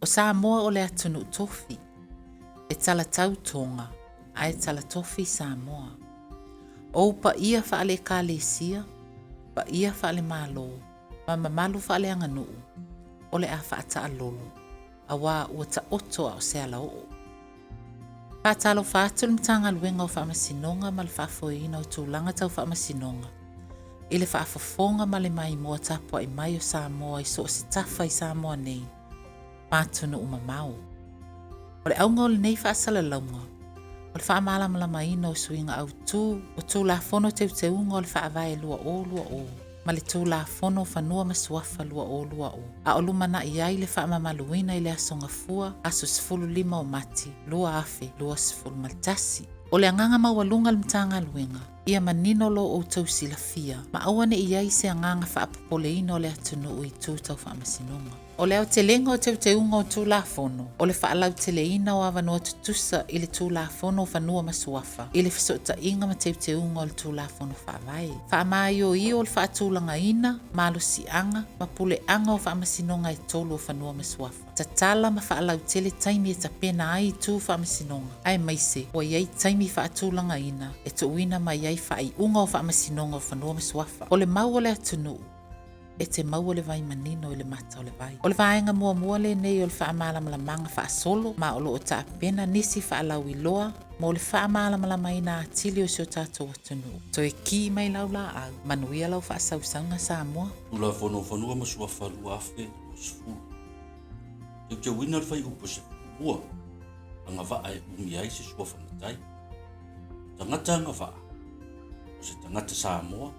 O Samoa o le atunuu tofi, e talatau Toga ae talatofi Samoa. O ou paia faale-Ekalesia, paia faale-Malo ma mamalu faaleaganuu o le a faataalolo aua ua taoto a o se alaoo. Faatalofa atu le Matagaluega o Faamasinoga ma le Faafoeina o Tulaga Tau Faamasinoga i le faafofoga ma le maimoa tapuai mai o Samoa i so o se tafa i Samoa nei ma atunuu mamao. O le auga o lenei faasalalauga, o le faamalamalamaina o suiga autu o Tulafono Teuteuga o le Faavae 2020 ma le Tulafono o Fanua ma Suafa 2020, a o lumanai ai le faamamaluina i le Aso Gafua, aso 15 o Mati 2021. O le agaga maualuga o le Matagaluega, ia manino lo outou silafia, ma aua ne i i ai se agaga faapopoleina o le atunuu i itu tau faamasinoga. O le aotelega o teuteuga o Tulafono, o le faalauteleina o avanoa tutusa i le Tulafono o Fanua ma Suafa i le fesootaiga ma teuteuga o le Tulafono Faavae. Faamaioio o le faatulagaina, malosiaga, ma puleaga o faamasinoga e tolu o Fanua ma Suafa. Tatala ma faalautele taimi e tapena ai itu faamasinoga, aemaise ua i ai taimi faatulagaina e tuuina mai ai faaiuga o faamasinoga o Fanua ma Suafa. O le mau o le atunuu, e te maua le vai manino i le mata o le vai. O le vaega muamua lenei o le faamalamalamaga faasolo ma o lo o tapena nisi faalauiloa mo le faamalamalamaina atili o si o tatou atunuu. Toe ki mai lau laau. Manuia lau faasausauga Samoa. Tulafono o Fanua ma Suafa 2020. Teuteuina le fuaiupu 12, agavaa e umia ai se suafa matai. O tagata agavaa, o se tagata Samoa,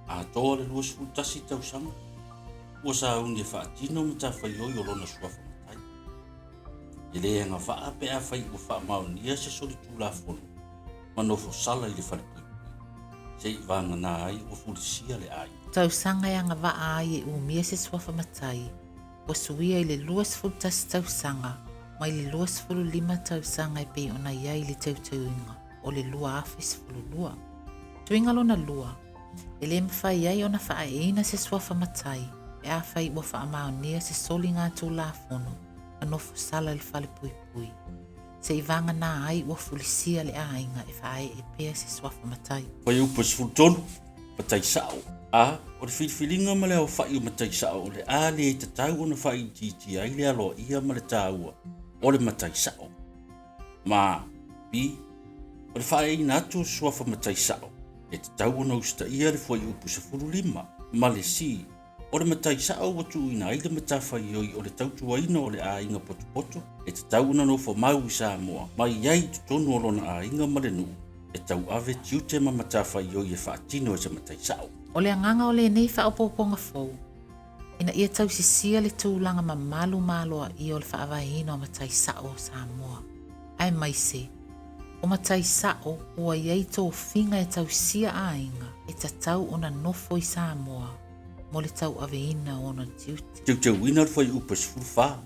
Atoa le 21 tausaga, ua sauni e faatino matafaioi o lona suafa matai. E le agavaa pe afai ua faamaonia se solitulafono ma nofo sala i le falepuipui, se i vagana ai ua fulisia le aiga. Tausaga e agavaa ai e umia se suafa matai, ua suia i le 21 tausaga mai le 25 tausaga e pei ona i ai i le teuteuina o le 2012. Suiga lona lua, e le mafai ai ona faaeeina se suafa matai pe afai ua faamaonia se soliga Tulafono ma nofo sala i le falepuipui, se i vagana ai ua fulisia le aiga e faaee pea se suafa matai. Fuaiupu 13, Matai Sao. A. O le filifiliga ma le aofai o matai sao o le a le tatau ona faaitiitia ai le aloaia ma le taua o le matai sao. Ma B. O le faaeeina atu o le suafa matai sao e tatau ona usitaia le fuaiupu 15 ma le C. O le matai sao ua tuuina ai le matafaioi o le tautuaina o le aiga potopoto e tatau ona nofo mau i Samoa ma i ai i totonu o lona aiga ma le nuu e tauave tiute ma matafaioi e faatino e se matai sao. O le agaga o lenei faaopoopoga fou, ina ia tausisia le tulaga mamalu ma aloaia o le faavaeina o matai sao o Samoa, aemaise o matai sao ua i ai tofiga e tausia aiga e tatau ona nofo i Samoa mo le tauaveina o ona tiute. Teuteuina le fuaiupu e 14,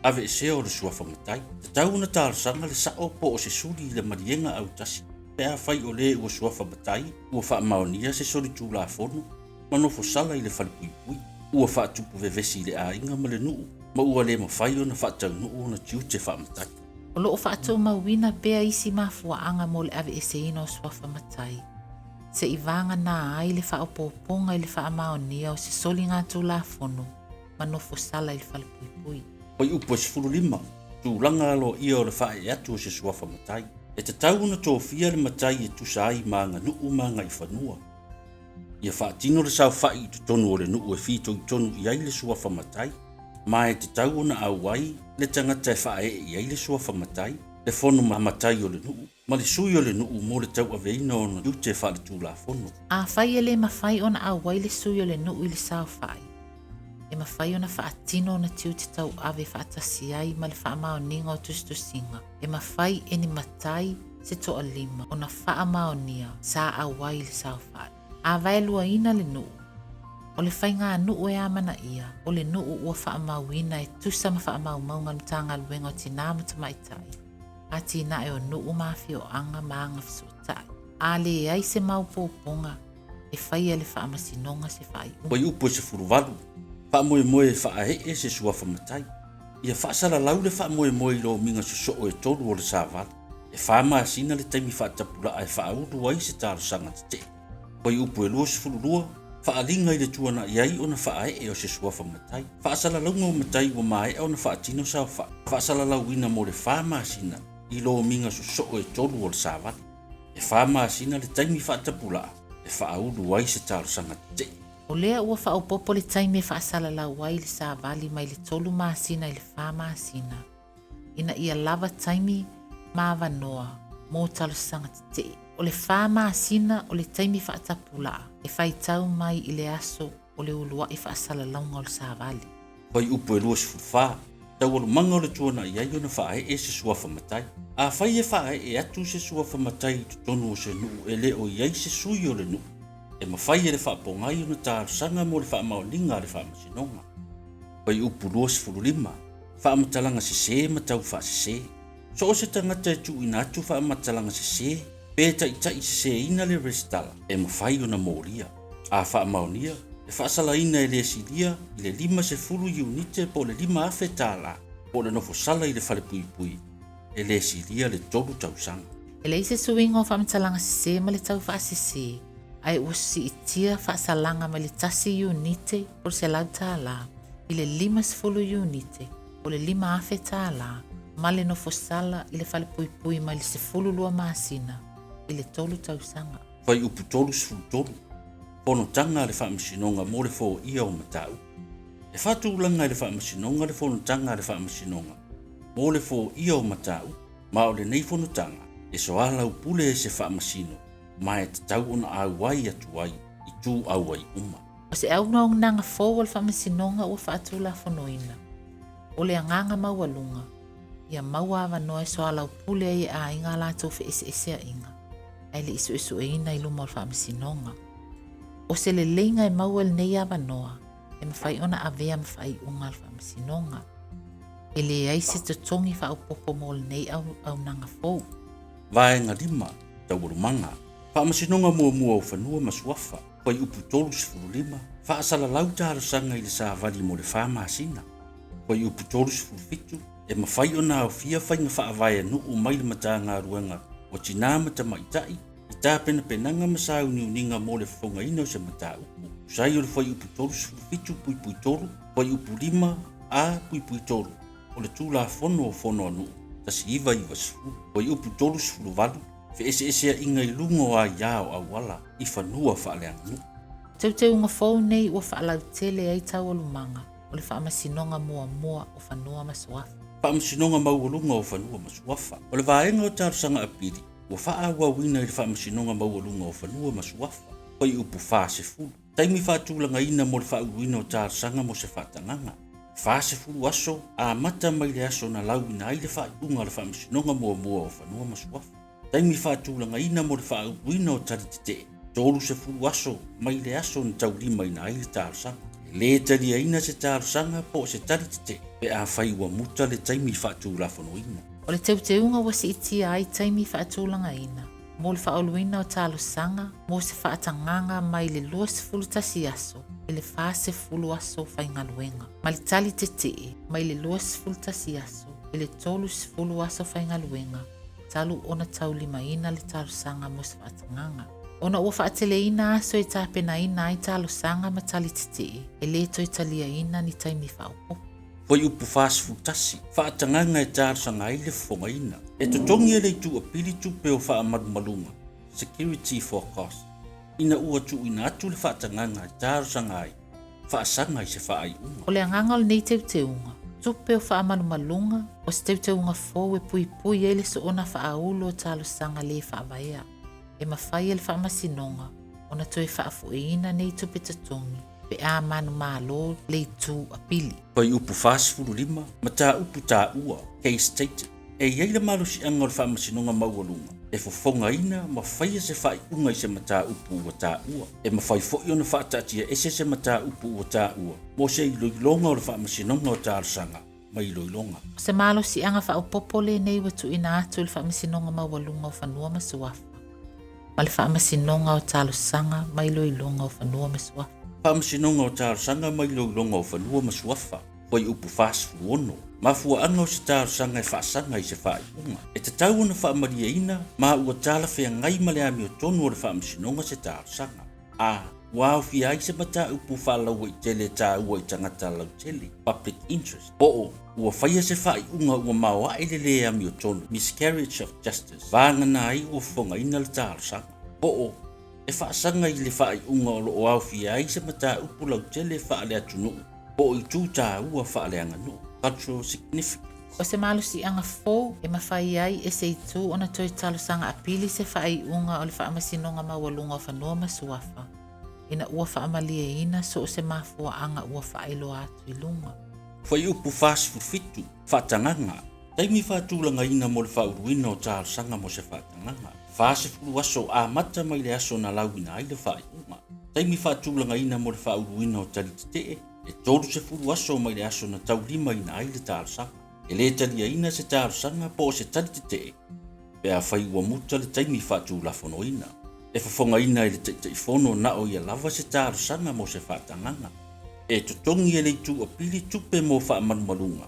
Aveesea o le suafa matai. Tatau ona talosaga le sao po o se suli i le maliega autasi pe afai o le ua suafa matai ua faamaonia se solitulafono ma nofo sala i le falepuipui, ua faatupu vevesi i le aiga ma le nuu ma ua le mafai ona faataunuu ona tiute faamatai. O lo o faatumauina pea isi mafuaaga mo le aveeseina o suafa matai, se i vagana ai le faaopoopoga i le faamaonia o se soligatulafono ma nofo sala i le falepuipui. Fuaiupu e 15, Tulaga aloaia o le faaee atu o se suafa matai. E tatau ona tofia le matai e tusa ai ma aganuu ma agaifanua. Ia faatino le saofai i totonu o le nuu e fitoitonu i ai le suafa matai, ma e tatau ona auai le tagata e faaee i ai le suafa matai, le fono matai o le nuu, ma le sui o le nuu mo le tauaveina o ona tiute faaletulafono. Afai e le mafai ona auai le sui o le nuu i le saofai, e mafai ona faatino ona tiute tauave faatasi ai ma le faamaoniga o tusitusiga e mafai e ni matai se toalima ona faamaonia sa auai i le saofai. A vaeluaina le nuu, o le faiganuu e amanaia o le nuu ua faamauina e tusa ma faamaumauga a le Matagaluega o Tinā ma Tamaitai, atinae o nuu ma afioaga ma agafesootai. A leai se maopoopoga e faia e le Faamasinoga se faaiuga. Fuaiupu e 18, Faamoemoe e faaee se suafa matai. Ia faasalalau le faamoemoe i lomiga sosoo e tolu o le savali. E fa masina le taimi faatapulaa e faaulu ai se talosaga tetee. Fuaiupu e 22, Faaaliga i le tuanai ai ona faaee o se suafa matai. Faasalalauga o matai ua maea ona faatino saofai, faasalalauina mo le fa masina i lomiga sosoo e tolu o le savali. E fa masina le taimi faatapulaa e faaulu ai se talosaga tetee. O lea ua faaopoopo le taimi e faasalalau ai le savali mai le tolu masina i le fa masina, ina ia lava taimi ma avanoa mo talosaga tetee. O le fa masina o le taimi faatapulaa e faitau mai i le aso o le uluai faasalalauga o le savali. Fuaiupu e 24, Taualumaga o le tuanai ai ona faaee se suafa matai. Afai e faaee atu se suafa matai i totonu o se nuu e le o i ai se sui o le nuu, e mafai e le faapogai ona talosaga mo le faamaoniga a le Faamasinoga. Fuaiupu 25, Faamatalaga sese ma taufaasese. So o se tagata e tuuina atu faamatalaga sese pe taitai seseina le resitala, e mafai ona molia. A faamaonia, e faasalaina e le silia i le 50 iunite po o le $5,000 po o le nofo sala i le falepuipui e le silia le tolu tausaga. E leai se suiga o faamatalaga sese ma le taufaasese, ae ua siitia faasalaga mai le tasi iunite po o le $100 i le 50 iunite po o le $5,000 ma le nofo sala i le falepuipui mai le 12 masina i le tolu tausaga. Fuaiupu 33, Fonotaga a le Faamasinoga mo le Foia o Mataupu. E faatulaga e le Faamasinoga le Fonotaga a le Faamasinoga mo le Foia o Mataupu, ma o lenei fonotaga e soalaupule e se Faamasino ma e tatau ona auai atu ai i tu auai uma. O se auaunaga fou a le Faamasinoga ua faatulafonoina, o le agaga maualuga, ia maua avanoa e soalaupule ai e aiga a latou feeseeseaiga, ae le i suesueina i luma o le Faamasinoga. O se leleiga e maua i lenei avanoa, e mafai ona avea ma faaiuga a le Faamasinoga. E leai se totogi faaopoopo mo lenei auaunaga fou. Vaega 5, Taualumaga, Faamasinoga Muamua o Fanua ma Suafa, Fuaiupu 35, Faasalalau talosaga i le savali mo le fa masina. Fuaiupu 37, E mafai ona aofia faiga faavae a nuu mai le Matagaluega o Tinā ma Tamaitai i tapenapenaga ma sauniuniga mo le fofogaina o se mataupu. Tusa ai o le Fuaiupu 37.3, Fuaiupu 5 A .3 o le Tulafono o Fono a Nuu 1990, Fuaiupu 38, Feeseeseaiga i luga o aia o auala i fanua faaleaganuu. Teuteuga fou nei ua faalautele ai taualumaga o le Faamasinoga Muamua o Fanua ma Suafa. Faamasinoga Maualuga o Fanua ma Suafa. O le vaega o talosaga apili ua faaauauina i le Faamasinoga Maualuga o Fanua ma Suafa, Fuaiupu 40. Taimi faatulagaina mo le faauluina o talosaga mo se faatagaga. 40 aso amata mai le aso na lauina ai le faaiuga a le Faamasinoga Muamua o Fanua ma Suafa. Taimi faatulagaina mo le faauluina o tali tetee, 30 aso mai le aso na taulimaina ai le talosaga. E le taliaina se talosaga po o se tali tetee pe afai ua muta le taimi faatulafonoina. O le teuteuga ua siitia ai taimi faatulagaina mo le faauluina o talosaga mo se faatagaga mai le 21 aso i le 40 aso faigaluega, ma le tali tetee mai le 21 aso i le 30 aso faigaluega talu ona taulimaina le talosaga mo se faatagaga. Ona ua faateleina aso e tapenaina ai talosaga ma tali tetee, e le toe taliaina ni taimi faaopoopo. Fuaiupu 41, Faatagaga e talosaga ai le fofogaina. E totogi e le Itu Apili tupe o faamalumaluga, security for cost, ina ua tuuina atu le faatagaga e talosaga ai, faasaga i se faaiuga. O le agaga o lenei teuteuga, tupe o faamalumaluga, o se teuteuga fou e puipui ai le soona faaulu o talosaga le faavaea. E mafai e le Faamasinoga ona toe faafoeina nei tupe totogi pe a manumalo le itu apili. Fuaiupu 45, Mataupu taua, Case Stated, E i ai le malosiaga o le Faamasinoga Maualuga e fofogaina ma faia se faaiuga i se mataupu ua taua. E mafai foi ona faataatiaese se mataupu ua taua mo se iloiloga o le Faamasinoga o Talosaga ma Iloiloga. O se malosiaga faaopoopo lenei ua tuuina atu i le Faamasinoga Maualuga o Fanua ma Suafa ma le Faamasinoga o Talosaga ma Iloiloga o Fanua ma Suafa. Faamasinoga o Talosaga ma Iloiloga o Fanua ma Suafa, Fuaiupu 46. Mafuaaga o se talosaga e faasaga i se faaiuga. E tatau ona faamalieina ma ua talafeagai ma le amiotonu o le Faamasinoga se talosaga. A. Ua aofia ai se mataupu faalauaitele e taua i tagata lautele, public interest, po o ua faia se faaiuga ua maoae le lē amiotonu, miscarriage of justice, vagana ai ua fofogaina le talosaga, po o e faasaga i le faaiuga o lo o aofia ai se mataupu lautele faaleatunuu po o itu taua faaleaganuu, cultural significance. O se malosiaga fou e mafai ai e se itu ona toe talosaga apili se faaiuga o le Faamasinoga Maualuga o Fanua ma Suafa ina ua faamalieina so o se mafuaaga ua faailoa atu i luga. Fuaiupu 47, Faatagaga, Taimi faatulagaina mo le faauluina o talosaga mo se faatagaga. 40 aso amata mai le aso na lauina ai le faaiuga. Taimi faatulagaina mo le faauluina o tali tetee, e 30 aso mai le aso na taulimaina ai le talosaga. E le taliaina se talosaga po o se tali tetee pe afai ua muta le taimi faatulafonoina. E fofogaina e le Taitaifono na o ia lava se talosaga mo se faatagaga. E totogi e le itu apili tupe mo faamalumaluga,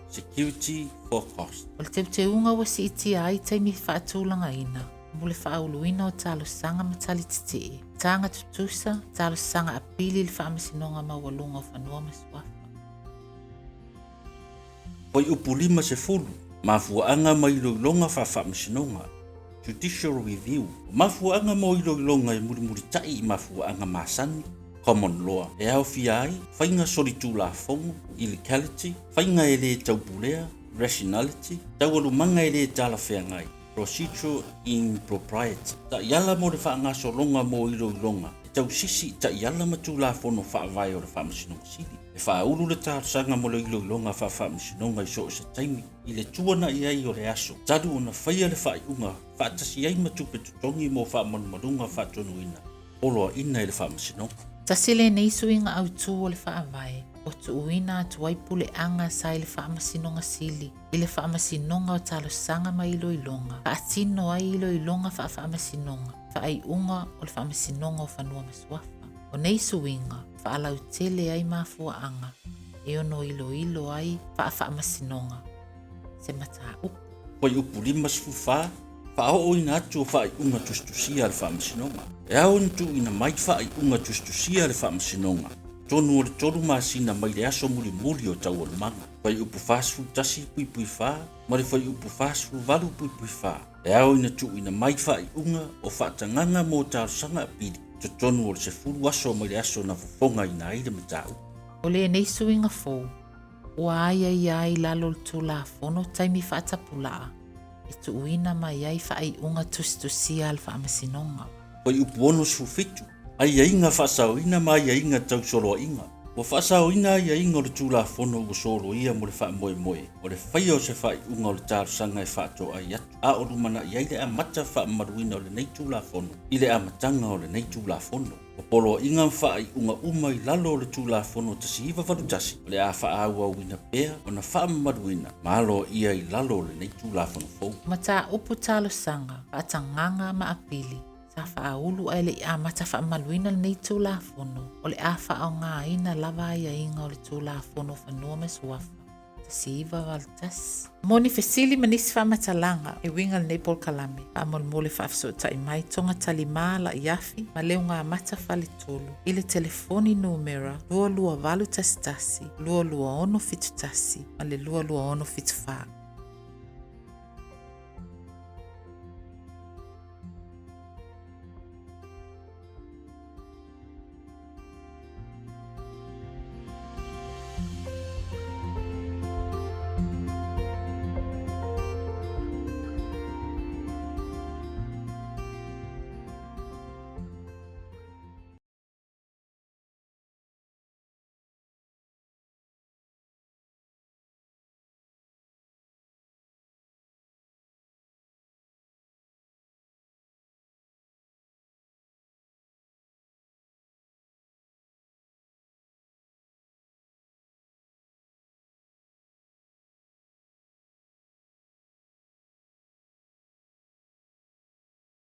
security for cost. O le teuteuga ua siitia ai taimi faatulagaina mo le faauluina o talosaga ma tali tetee, taga tutusa, talosaga apili i le Faamasinoga Maualuga o Fanua ma Suafa. Fuaiupu 50, Mafuaaga ma iloiloga faafaamasinoga, Judicial Review, O mafuaaga mo iloiloga e mulimulita'i i mafuaaga masani, common law, e aofia ai, faiga solitulafono, illegality, faiga e lē taupulea, rationality, taualumaga e lē talafeagai, procedural impropriety, taiala mo le faagasologa mo iloiloga e tausisi i taiala ma Tulafono Faavae o le Faamasinoga Sili. E faaulu le talosaga mo le iloiloga faafaamasinoga i so o se taimi i le tuanai ai o le aso talu ona faia le faaiuga faatasi ai ma tupe totogi mo faamalumaluga faatonuina poloaiina e le Faamasinoga. Tasi lenei suiga autu o le Faavae ua tuuina atu ai puleaga sa i le Faamasinoga Sili i le Faamasinoga o Talosaga ma Iloiloga, faatino ai iloiloga faafaamasinoga, faaiuga o le Faamasinoga o Fanua ma Suafa. O nei suiga, faalautele ai mafuaaga e ono iloilo ai faafaamasinoga se mataupu. Fuaiupu 54, Faaooina atu o faaiuga tusitusia a le Faamasinoga. E ao ona tuuina mai faaiuga tusitusia a le Faamasinoga totonu o le tolu masina mai le aso mulimuli o taualumaga. Fuaiupu 41.4 ma le Fuaiupu 48.4, e ao ina tuuina mai faaiuga o faatagaga mo talosaga apili totonu o le 10 aso mai le aso na fofogaina ai le mataupu. O lenei suiga fou, ua aiaia ai i lalo o le Tulafono taimi faatapulaa e tuuina mai ai faaiuga tusitusia a le Faamasinoga. Fuaiupu 67, Aiaiga faasaoina ma aiaiga tau soloaiga. Ua faasaoina aiaiga o le Tulafono ua soloia mo le faamoemoe o le faia o se faaiuga o le talosaga e faatoai atu a o lumanai ai le amata faamamaluina o lenei Tulafono i le amataga o lenei Tulafono. O poloaiga ma faaiuga uma i lalo o le Tulafono 1981 o le a faaauauina pea ona faamamaluina ma aloaia i lalo o lenei Tulafono fou. Mataupu talosaga, faatagaga ma apili sa faaulu ae le i amata faamamaluina lenei Tulafono, o le a faaaogaina lava aiaiga o le Tulafono o Fanua ma Suafa 1981. Mo ni fesili ma nisi faamatalaga e uiga i lenei polokalame, faamolemole faafesootai mai Toga Talima La'iafi ma Leugamata Faletolu i le telefoni numera 22811 22671 ma le 22674.